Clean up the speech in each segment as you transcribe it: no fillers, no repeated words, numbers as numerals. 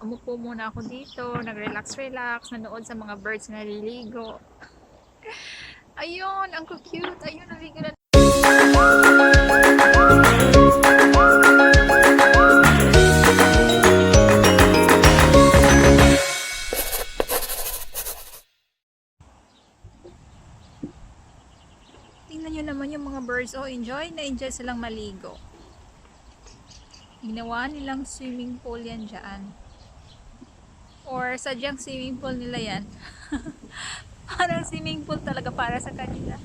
Umupo muna ako dito, nag-relax, nanood sa mga birds na naliligo. Ayun, ang cute. Ayun, naligo na. Tingnan nyo naman yung mga birds. Oh, enjoy na enjoy silang maligo. Ginawa nilang swimming pool yan dyan. Or sadyang swimming pool nila yan. Parang swimming pool talaga para sa kanila.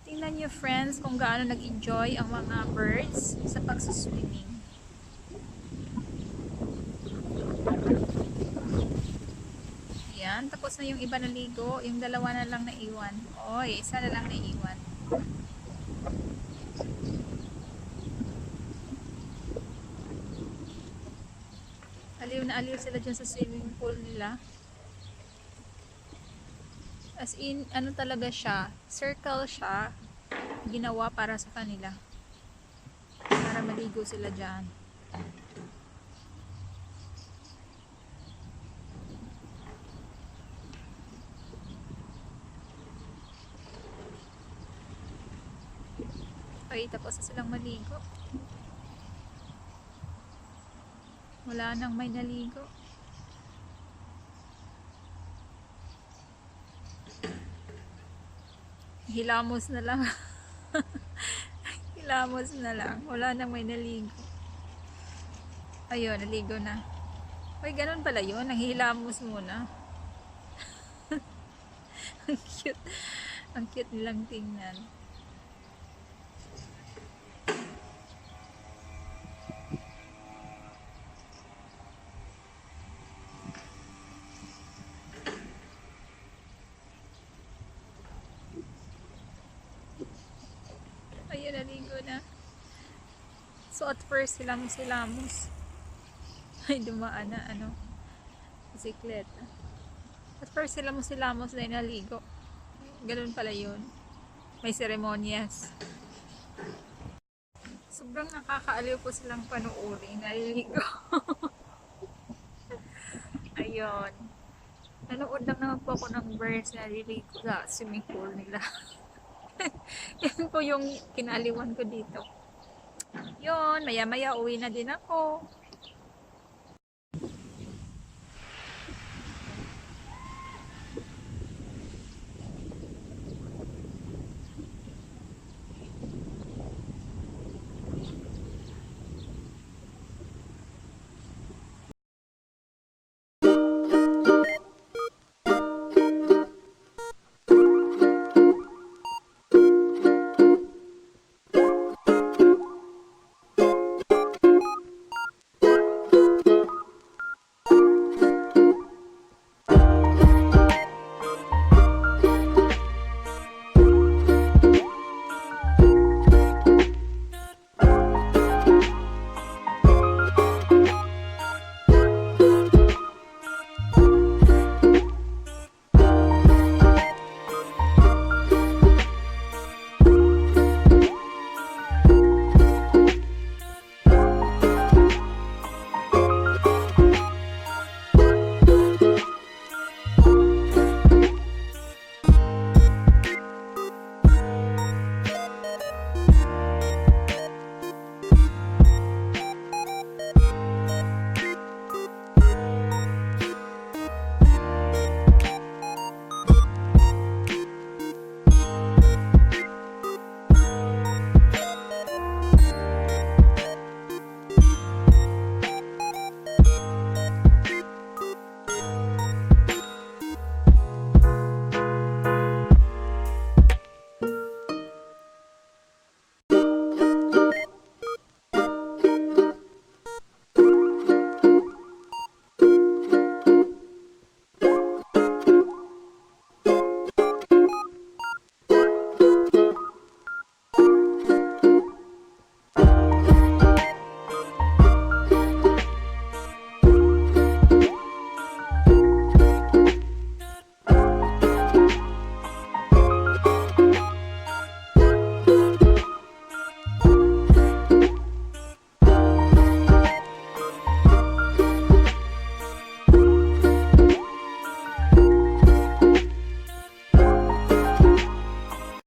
Tingnan nyo friends kung gaano nag-enjoy ang mga birds sa pagsuswimming. Yan, tapos na yung iba naligo, yung dalawa na lang naiwan. Oy, isa na lang naiwan. Aliw na aliw sila dyan sa swimming pool nila. As in, ano talaga siya, circle siya, ginawa para sa kanila. Para maligo sila dyan. Okay, tapos na silang maligo. Wala nang may naligo. Hilamos na lang. Hilamos na lang. Wala nang may naligo. Ayun, naligo na. Uy, ganun pala yun. Nanghilamos muna. Ang cute. Ang cute nilang tingnan. Ayun, naligo na. So at first, hilamos. Ay, dumaan na, bisikleta. At first, hilamos na naligo. Ganun pala yun. May seremonyas. Sobrang nakakaaliw po silang panuuri. Naliligo. Ayun. Nanood lang naman po ako ng birds na naliligo sa swimming pool nila. Yan po yung kinaliwan ko dito. Yun, maya maya uwi na din ako.